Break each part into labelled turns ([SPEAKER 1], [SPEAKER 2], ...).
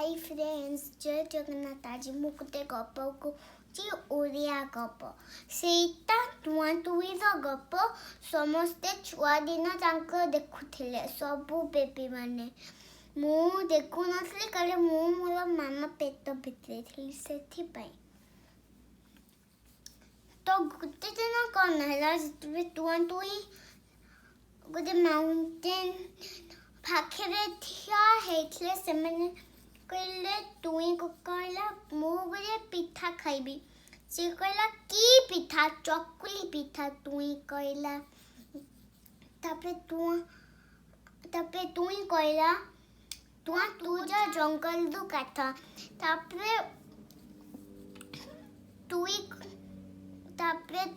[SPEAKER 1] High friends, ଜୟ ଜଗନ୍ନାଥ। ଆଜି ମୁଁ ଗୋଟେ ଗପ କହୁଛି, ଓଡ଼ିଆ ଗପ। ସେଇଟା ଟୁଆଁ ଟୁଇଁର ଗପ। ସମସ୍ତେ ଛୁଆଦିନ ତାଙ୍କ ଦେଖୁଥିଲେ, ସବୁ ବେବିମାନେ। ମୁଁ ଦେଖୁନଥିଲି, କାରଣ ମୁଁ ମୋର ମାମା ପେଟ ଭିତରେ ଥିଲି, ସେଥିପାଇଁ। ତ ଗୋଟେ ଦିନ କ'ଣ ହେଲା, ଯେତେବେଳେ ଟୁଆଁ ଟୁଇଁ ଗୋଟେ ମାଉଣ୍ଟେନ୍ ପାଖରେ ଠିଆ ହେଇଥିଲେ, ସେମାନେ କହିଲେ, ଟୁଇଁକୁ କହିଲା, ମୁଁ ଗୋଟେ ପିଠା ଖାଇବି। ସେ କହିଲା, କି ପିଠା? ଚକୁଲି ପିଠା, ଟୁଇଁ କହିଲା। ତାପରେ ଟୁଇଁ କହିଲା, ଟୁଆଁ, ତୁ ଯା ଜଙ୍ଗଲରୁ କାଠ। ତାପରେ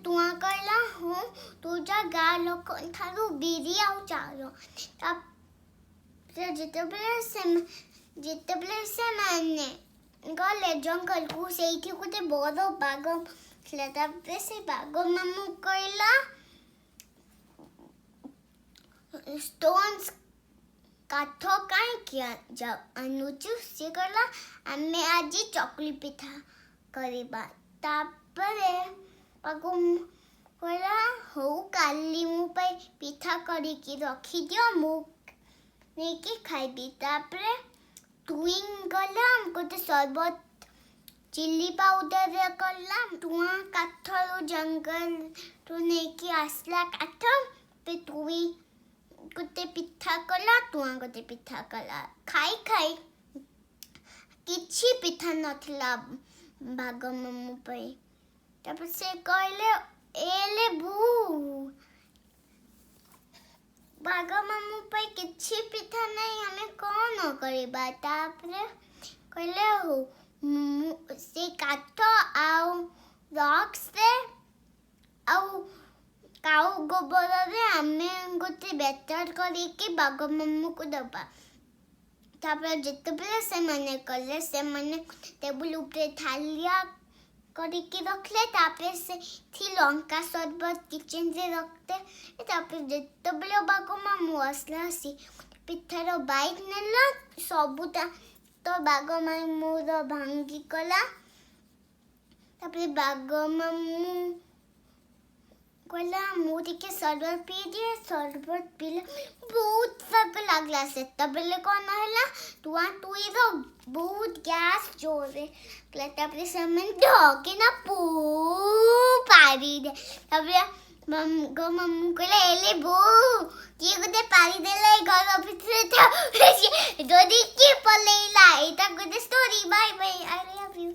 [SPEAKER 1] ଟୁଆଁ କହିଲା, ହଁ, ତୁ ଯା ଗାଁ ଲୋକ ଠାରୁ ବିରି ଆଉ ଚାଉଳ। ତାପରେ ଯେତେବେଳେ ସେମାନେ ଗଲେ ଜଙ୍ଗଲକୁ, ସେଇଠି ଗୋଟେ ବଡ଼ ବାଘ ଥିଲା। ତାପରେ ସେ ବାଘ ମାମୁଁ କହିଲା, ଷ୍ଟୋନ୍ସ, କାଠ କାହିଁକି ଆଣୁଛୁ? ସେ କହିଲା, ଆମେ ଆଜି ଚକୁଳି ପିଠା କରିବା। ତାପରେ ବାଘ କହିଲା, ହଉ, କାଲି ମୋ ପାଇଁ ପିଠା କରିକି ରଖିଦିଅ, ମୁଁ ନେଇକି ଖାଇବି। ତାପରେ ଟୁଇଁ ଗଲା, ଗୋଟେ ସରବତ ଚିଲି ପାଉଡର କଲା। ଟୁଆଁ କାଠରୁ ଜଙ୍ଗଲରୁ ନେଇକି ଆସିଲା କାଠ। ଟୁଇଁ ଗୋଟେ ପିଠା କଲା, ଟୁଆଁ ଗୋଟେ ପିଠା କଲା। ଖାଇ ଖାଇ କିଛି ପିଠା ନଥିଲା ବାଘ ମାମୁଁ ପାଇଁ। ତାପରେ ସେ କହିଲେ, ଏଲେ ବୁ, ବାଘ ମାମୁଁ ପାଇଁ କିଛି ପିଠା ନାହିଁ, ଆମେ କ'ଣ କରିବା? ତାପରେ କହିଲେ, ହଉ, ମୁଁ ସେ କାଠ ଆଉ ରକ୍ସରେ ଆଉ କାଉ ଗୋବରରେ ଆମେ ଗୋଟେ ବେଟର କରିକି ବାଘ ମାମୁଁକୁ ଦେବା। ତାପରେ ଯେତେବେଳେ ସେମାନେ କଲେ, ସେମାନେ ଟେବୁଲ ଉପରେ ଥାଳିଆ କରିକି ରଖିଲେ। ତାପରେ ସେଠି ଲଙ୍କା ସରବତ କିଚେନରେ ରଖିଲେ। ତାପରେ ଯେତେବେଳେ ବାଘ ମାମୁଁ ଆସିଲା, ଆସି ପିଠାର ବାଇଟ୍ ନେଲା, ସବୁଟା ତ ବାଘ ମାମୁଁର ଭାଙ୍ଗି ଗଲା। ତାପରେ ବାଘ ମାମୁଁ କହିଲା, ମୁଁ ଟିକେ ସରବତ ପିଇଦିଏ। ସରବତ ପିଇଲେ ବହୁତ ରାଗ ଲାଗିଲା। ସେତେବେଳେ କ'ଣ ହେଲା, ଟୁଆଁ ଟୁଇଁର ବହୁତ ଗ୍ୟାସ୍ ଜୋରରେ। ତାପରେ ସେମାନେ ଧକିନା ପୁ ପାରିଦେ। ତାପରେ ବାଘ ମାମୁଁ କହିଲେ, ଏଲେ ବୋଉ, କିଏ ଗୋଟେ ପାରିଦେଲା ଏଇ ଘର ଭିତରେ। ତାପରେ ଡରିକି ପଲେଇଲା। ଏଇଟା ଗୋଟେ story. Bye bye, I love you.